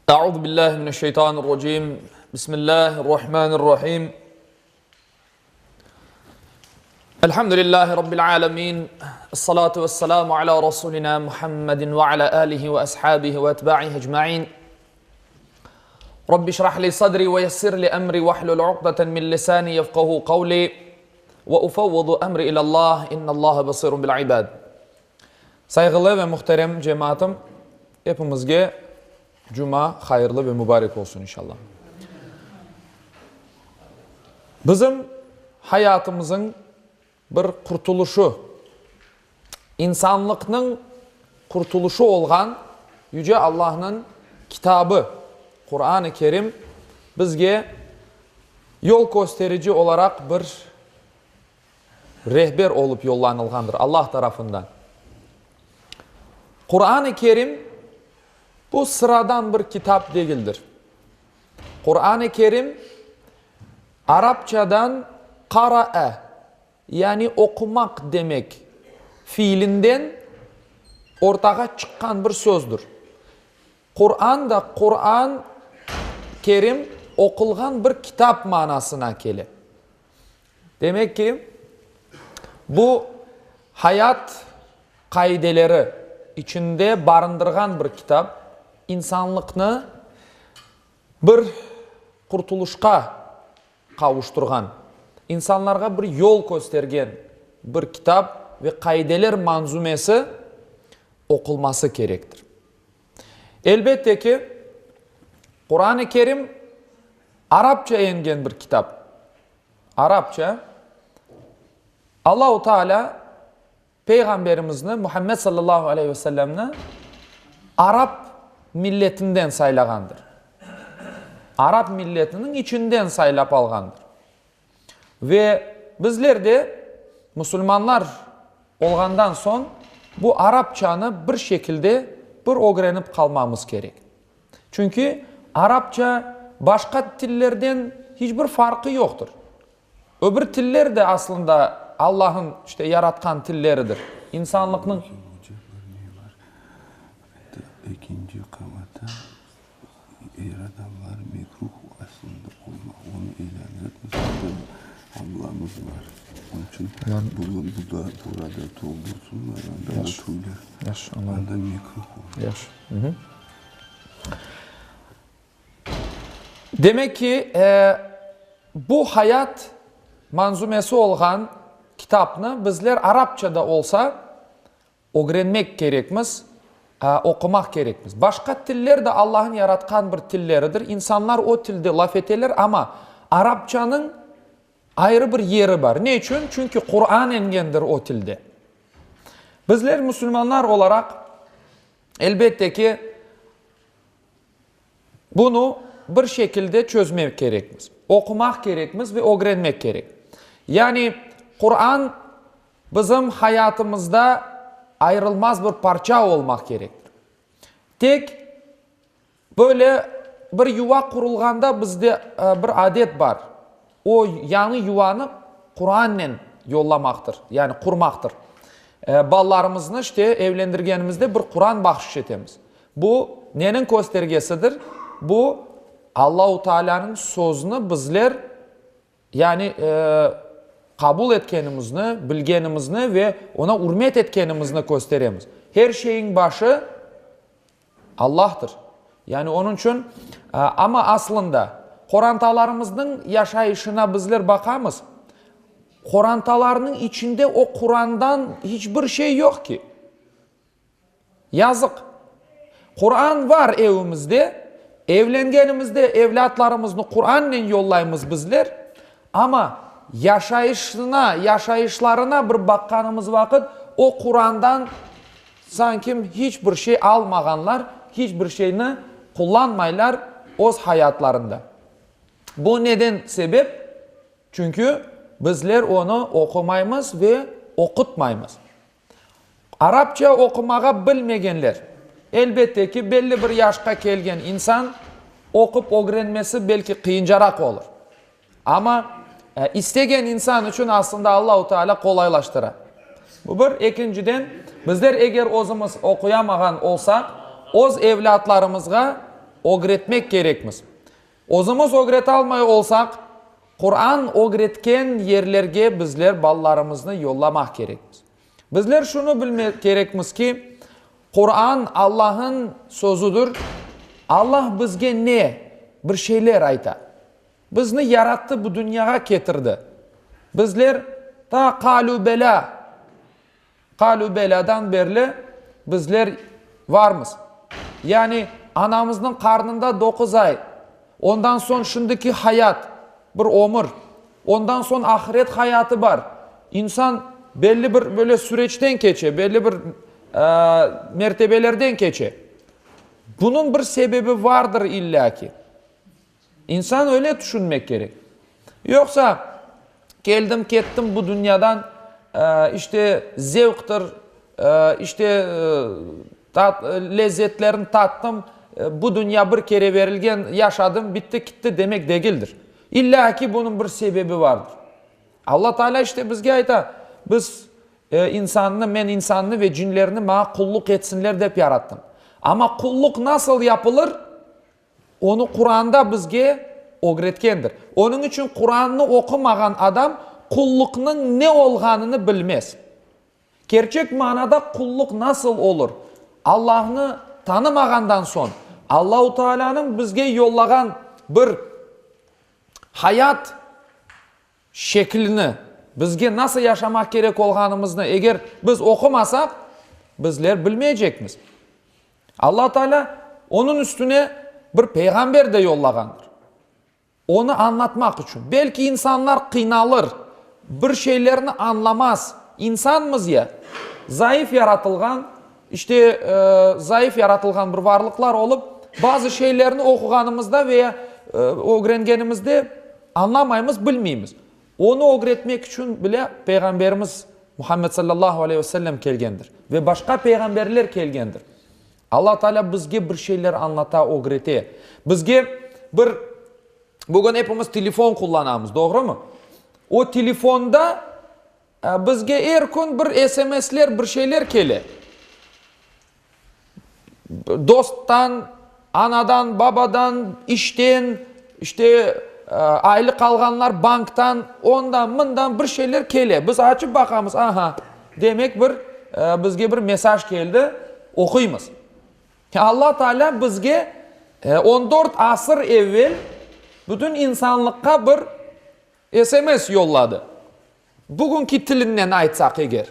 Euzu billahi mineşşeytanirracim. Bismillahirrahmanirrahim. Elhamdülillahi rabbil alamin. Essalatu vesselamu ala rasulina Muhammedin ve ala alihi ve ashabihi ve etba'ihi ecmaîn. Rabbi şrah li sadri ve yessir li emri vehlul uqdeten min lisani yefkahu kavli ve ufevvidu emri ilallah innallaha basirun bil ibad. Sayğılı ve muhterem cemaatım, epimizge cuma hayırlı ve mübarek olsun inşallah. Bizim hayatımızın bir qurtuluşı, insanlıqnıñ qurtuluşı olğan Yüce Allahnıñ kitabı, Quran-ı Kerim bizge yol kösterici olaraq bir rehber olıp yollanılğandır Allah tarafından. Quran-ı Kerim bu sıradan bir kitap degildir. Quran-ı Kerim arapçadan qara'a, yani oqumaq demek fiilinden ortağa çıqqan bir sözdür. Quran da Quran Kerim oqulğan bir kitap manasına kele. Demek ki, bu hayat qaideleri içinde barındırğan bir kitap, insanlıqnı bir qurtulışqa qavuştırğan, insanlarğa bir yol köstergen bir kitap ve qaideler manzumesi oqulması kerektir. Elbette ki, Quran-ı Kerim arapça engen bir kitap. Arapça. Allahu Teala Peyğamberimizni, Muhammed sallallahu aleyhi ve sellemni arap milletinden saylağandır. Arap milletiniñ içinden saylap alğandır. Ve bizler de musulmanlar olğandan soñ bu arapçanı bir şekilde bir ögrenip qalmamız kerek. Çünki arapça başqa tillerden hiç bir farqı yoqtır. Öbür tiller de aslında Allah'ın işte yaratqan tilleridir. İnsanlıqnıñ. Ekinci qabatta Er adamlar mekruh aslında olmaq, onı ilân etmez, anda ablamız bar, onıñ içün bu da burada toldursınlar, anda oturlar, anda mekruh olur. Demek ki, bu hayat manzumesi olğan kitapnı bizler arapça da olsa, Ögrenmek kerekmiz, oqumaq kerekmiz. Başqa tiller de Allah'ın yaratqan bir tilleridir. İnsanlar o tilde laf eteler, amma arapçanıñ ayrı bir yeri bar. Ne içün? Çünki Quran engendir o tilde. Bizler musulmanlar olaraq, elbette ki, Bunı bir şekilde çözmek kerekmiz. Oqumaq kerekmiz ve ögrenmek kerek. Yani Quran bizim hayatımızda ayırılmaz bir parça olmaq kerektir. Tek böyle bir yuva qurulğanda bizde bir adet bar. O yañı yuvanı Qurannen yollamaqtır, yani qurmaqtır. Balalarımıznı işte evlendirgenimizde bir Quran bahşış etemiz. Bu neniñ köstergesidir? Bu, Allahu Taalânıñ sözüni bizler, yani qabul etkenimizni, bilgenimizni ve oña ürmet etkenimizni kösteremiz. Her şeyiñ başı Allahtır. Yani onıñ içün, amma aslında qorantalarımıznıñ yaşayışına bizler baqamız, qorantalarnıñ içinde o Qurandan hiç bir şey yoq ki. Yazıq. Quran var evimizde, evlengenimizde evlâtlarımıznı Qurannen yollaymız bizler, amma yaşayışına, yaşayışlarına bir baqqanımız vaqıt, o Qurandan sanki hiç bir şey almağanlar, hiç bir şeyni qullanmaylar öz hayatlarında. Bu neden sebep? Çünki bizler onı oqumaymız ve oqutmaymız. Arapça oqumağa bilmegenler, elbette ki, belli bir yaşqa kelgen insan oqup ögrenmesi belki qıyıncaraq olur. Amma istegen insan içün aslında Allahu Teala qolaylaştıra. Bu bir. Ekinciden, bizler eger özümiz oquyamağan olsaq, öz evlâtlarımızğa. Ögretmek kerekmiz. Özümiz ögretalmay olsaq, Quran ögretken yerlerge bizler balalarımıznı yollamaq kerekmiz. Bizler şunı bilmek kerekmiz ki, Quran Allah'ın sözüdir. Allah bizge ne? Bir şeyler ayta. Bizni yarattı, bu dünyağa ketirdi. Bizler ta qalü belâ, qalü belâdan berli bizler varmız. Yani anamıznıñ qarnında doquz ay, ondan soñ şimdiki hayat, bir ömür, ondan soñ ahiret hayatı bar. İnsan belli bir böyle süreçten keçe, belli bir mertebelerden keçe. Bunıñ bir sebebi vardır illâ ki. İnsan öyle tüşünmek kerek. Yoqsa, keldim, kettim bu dünyadan, işte, zevqtır, işte, lezzetlerini tattım, bu dünya bir kere berilgen, yaşadım, bitti, kitti demek degildir. İllâ ki, bunıñ bir sebebi vardır. Alla Teala işte bizge ayta, biz insannı, men insannı ve cinlerni maña qulluq etsinler dep yarattım. Amma qulluq nasıl yapılır? Onı Quranda bizge ögretkendir. Onıñ içün Qurannı oqumağan adam qulluqnıñ ne olğanını bilmez. Kerçek manada qulluq nasıl olur? Allahnı tanımağandan soñ, Allahu Taalanıñ bizge yollağan bir hayat şeklini, bizge nasıl yaşamaq kerek olğanımıznı eger biz oqumasaq, bizler bilmeycekmiz. Alla Teala onıñ üstüne bir peyğamber de yollağandır. Onı añlatmaq içün. Belki insanlar qıynalır, bir şeylerni añlamaz. İnsanmız ya, zayıf yaratılğan, işte, zayıf yaratılğan bir varlıqlar olıp, bazı şeylerni oquğanımızda veya ögrengenimizde añlamaymız, bilmeymiz. Onı ögretmek içün bile Peyğamberimiz Muhammed sallallahu aleyhi ve sellem kelgendir ve başqa peyğamberler kelgendir. Alla Teala bizge bir şeyler añlata, ögrete. Bizge bir, bugün epimiz telefon qullanamız, doğrumı? O telefonda bizge er kün bir SMSler, bir şeyler kele. Dosttan, anadan, babadan, işten, işte, aylıq alğanlar banktan, ondan, mından bir şeyler kele. Biz açıp baqamız, aha, demek bir bizge bir mesaj keldi, oquymız. Alla Teala bizge on dört asır evel bütün insanlıqqa bir SMS yolladı. Bugünki tilinden aytsaq eger.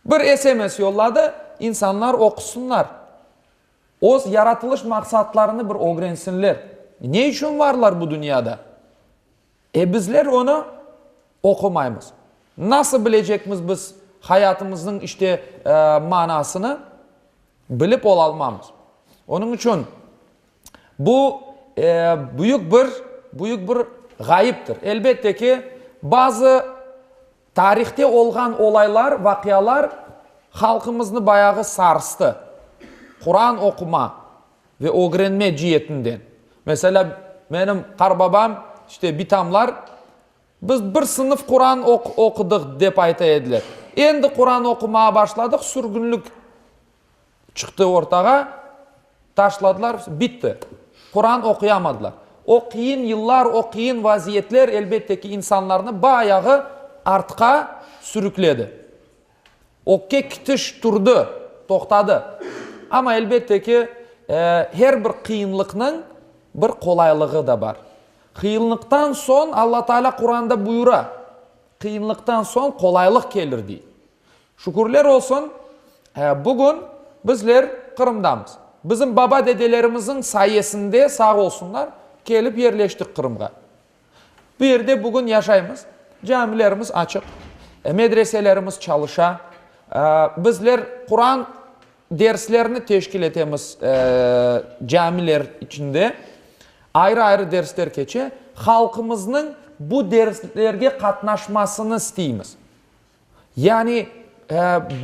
Bir SMS yolladı, insanlar oqusınlar, öz yaratılış maqsatlarını bir ögrensinler. Ne içün varlar bu dünyada? E bizler onı oqumaymız. Nasıl bilecekmiz biz hayatımıznıñ işte manasını? Bilip olalmamız. Onıñ içün bu büyük bir, büyük bir ğayıptır. Elbette ki, bazı Tarihte olğan olaylar, vaqialar halqımıznı bayağı sarstı. Quran oquma ve ögrenme cietinden. Meselâ, menim qarbabam, işte bitamlar, biz bir sınıf Quran oqudıq, dep ayta ediler. Endi Quran oqumağa başladıq, sürgünlik Çıqtı ortağa, taşladılar, bitti. Quran oquyamadılar. O qıyın yıllar, o qıyın vaziyetler, elbette ki, insanlarnı bayağı artqa sürükledi. Ögge kitiş turdı, toqtadı. Amma, elbette ki, her bir qıyınlıqnıñ bir qolaylığı da bar. Qıyınlıqtan soñ Alla Teala Quranda buyura, Qıyınlıqtan soñ qolaylıq kelir, dey. Şükürler olsun, bugün bizler Qırımdamız. Bizim baba-dedelerimizniñ sayesinde, sağ olsunlar, kelip yerleştik Qırımğa. Bu yerde bugün yaşaymız, camilerimiz açıq, medreselerimiz çalışa, bizler Quran derslerini teşkil etemiz camiler içinde, ayrı-ayrı dersler keçe, halqımıznıñ bu derslerge qatnaşmasını isteymiz. Yani,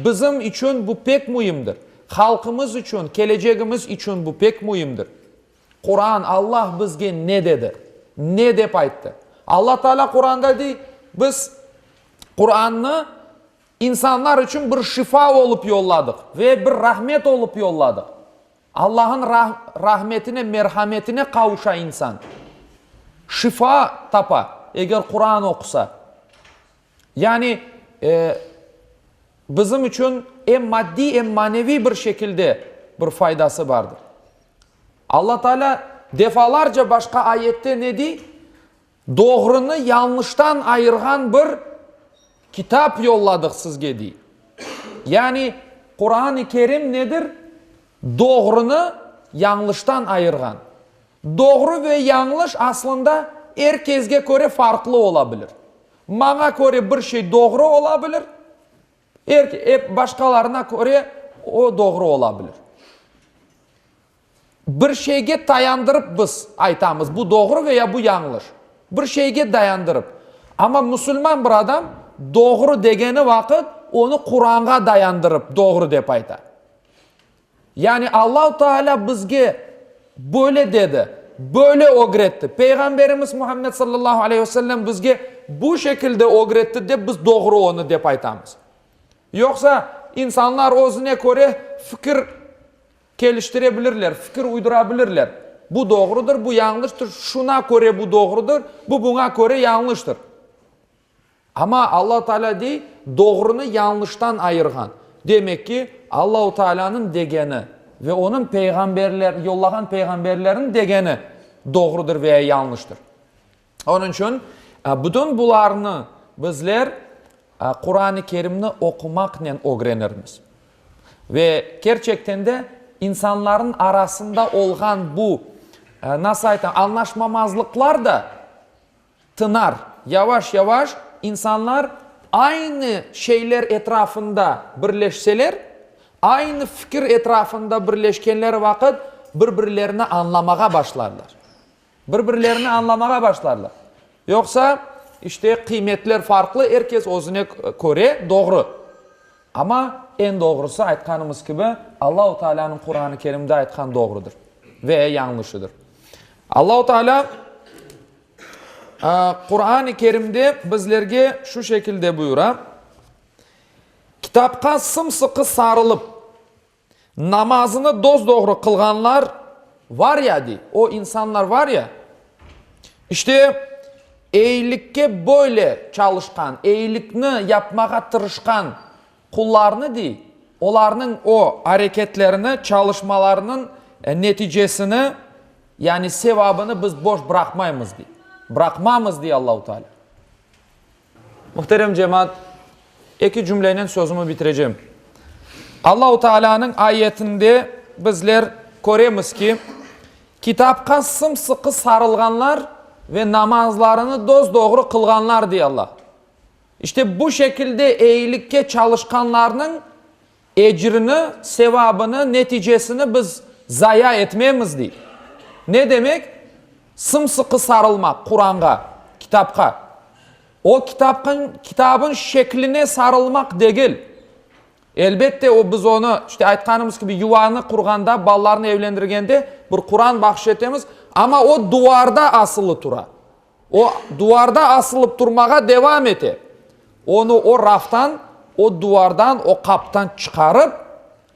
bizim içün bu pek müimdir. Halqımız içün, kelecegimiz içün bu pek müimdir. Quran, Allah bizge ne dedi? Ne dep ayttı? Alla Teala Quranda dey, biz Qurannı insanlar içün bir şifa olıp yolladıq ve bir rahmet olıp yolladıq. Allah'ın rahmetine, merhametine qavuşa insan. Şifa tapa, eger Quran oqusa. Yani, bizim içün em maddiy, em maneviy bir şekilde bir faydası bardır. Alla Teala defalarca başqa ayette ne dey? Doğrunı yañlıştan ayırğan bir kitap yolladıq sizge, dey. Yani, Quran-ı Kerim nedir? Doğrunı yañlıştan ayırğan. Doğru ve yañlış aslında er kesge köre farqlı ola bilir. Maña köre bir şey doğru ola bilir, er, ep başqalarına köre o doğru ola bilir. Bir şeyge tayandırıp biz aytamız, bu doğru ve ya bu yañlış. Bir şeyge dayandırıp. Amma musulman bir adam doğru degeni vaqıt onı Quranğa dayandırıp doğru dep ayta. Yani Allahu Teala bizge böyle dedi, böyle ögretti, Peyğamberimiz Muhammed sallallahu aleyhi ve sellem bizge bu şekilde ögretti dep biz doğru onı dep aytamız. Yoqsa insanlar özüne köre fikir keliştire bilirler, fikir uydura bilirler. Bu doğrudır, bu yañlıştır, şuna köre bu doğrudır, bu buña köre yañlıştır. Amma Alla Teala dey, doğrunı yañlıştan ayırğan. Demek ki, Allahu Tealanıñ degeni ve onıñ peyğamberler, yollağan peyğamberleriniñ degeni doğrudır veya yañlıştır. Onıñ içün bütün bularnı bizler Quran-ı Kerimni oqumaqnen ögrenirmiz. Ve kerçekten de insanların arasında olğan bu, nasıl aytam, añlaşmamazlıqlar da tınar. Yavaş-yavaş insanlar aynı şeyler etrafında birleşseler, aynı fikir etrafında birleşkenleri vaqıt bir-birlerini añlamağa başlarlar. Bir-birlerini añlamağa başlarlar. Yoqsa, işte, qıymetler farqlı, er kes özüne köre doğru. Amma eñ doğrusı, aytqanımız kibi, Allahu Taalânıñ Quranı Kerimde aytqan doğrudır ve yañlışıdır. Allahu Taalâ Quran-ı Kerimde bizlerge şu şekilde buyura, Kitapqa sım-sıqı sarılıp, namazını dos-doğru qılğanlar var ya, dey, o insanlar var ya, işte, eyilikke böyle çalışqan, eyilikni yapmağa tırışqan qullarnı, dey, olarnıñ o areketlerini, çalışmalarınıñ neticesini, Yani sevabını biz boş bıraqmaymız, dey. Bıraqmamız, dey Allahu Teala. Muhterem cemaat, eki cümlenen sözümi bitirecem. Allahu Tealanıñ ayetinde bizler köremiz ki, kitapqa sım-sıqı sarılğanlar ve namazlarını dos-doğru qılğanlar, dey Allah. İşte bu şekilde eyilikke çalışqanlarnıñ Ecrini, sevabını, neticesini biz zaya etmemiz, dey. Ne demek? Sım-sıqı sarılmaq Quranğa, kitapqa. O kitapqın, kitabın şekline sarılmaq degil. Elbette, o biz onı, işte aytqanımız kibi, yuvanı qurğanda, balalarnı evlendirgende bir Quran bahşış etemiz, amma o duvarda asılı tura. O, duvarda asılıp turmağa devam ete. Onı o raftan, o duvardan, o qaptan çıqarıp,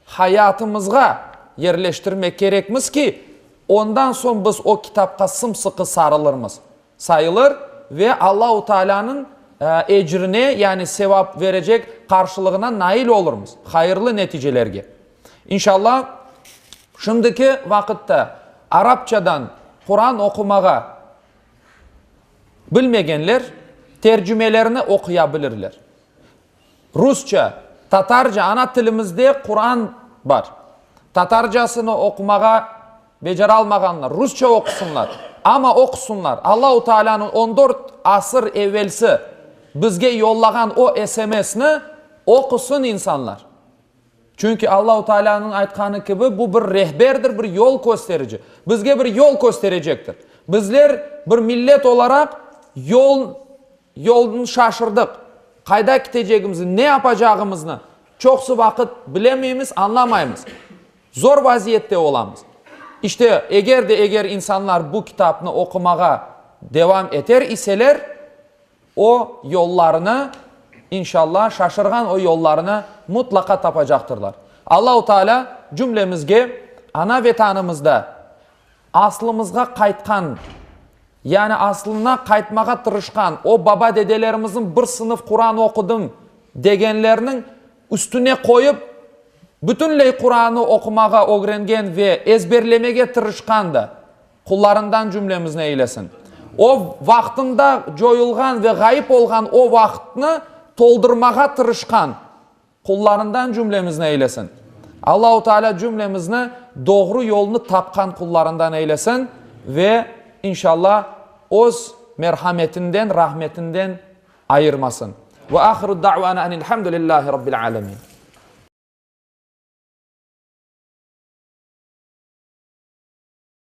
hayatımızğa yerleştirmek kerekmiz ki, ondan soñ biz o kitapqa sım-sıqı sarılırmız, sayılır, ve Allahu Taalânıñ ecrine, yani sevap verecek qarşılığına nail olurmız, hayırlı neticelerge. İnşallah, şimdiki vaqıtta arapçadan Quran oqumağa Bilmegenler tercümelerini oquya bilirler. Rusça, tatarca, ana tilimizde Quran bar. Tatarcasını oqumağa beceralmağanlar, rusça oqusınlar. Amma oqusınlar. Allahu Taalânıñ on dört asır evelsi bizge yollağan o SMS-ni oqusın insanlar. Çünki Allahu Taalânıñ aytqanı kibi, bu bir rehberdir, bir yol kösterici. Bizge bir yol kösterecektir. Bizler bir millet olaraq yol, yolnı şaşırdıq. Qayda kitecegimizni, ne yapacağımıznı çoqusı vaqıt bilemeymiz, añlamaymız. Zor vaziyette olamız. İşte, eger de eger insanlar bu kitapnı oqumağa devam eter iseler, O yollarını, inşallah, şaşırğan o yollarını mutlaqa tapacaqtırlar. Allahu Teala cümlemizge. Ana-Vetanımızda aslımızğa qaytqan, yani aslına qaytmağa tırışqan, o baba-dedelerimizniñ bir sınıf Quran oqudım degenlerniñ üstüne qoyıp, bütünley Qurannı oqumağa ögrengen ve ezberlemege tırışqan da qullarından cümlemizni eylesin. O vaqtında coyulğan ve ğayıp olğan o vaqıtnı toldurmağa tırışqan Qullarından cümlemizni eylesin. Allahu Teala cümlemizni doğru yolnı tapqan qullarından eylesin ve, inşallah, Öz merhametinden, rahmetinden ayırmasın. Ve ahiru da'vana enilhamdülillahi rabbil alemin.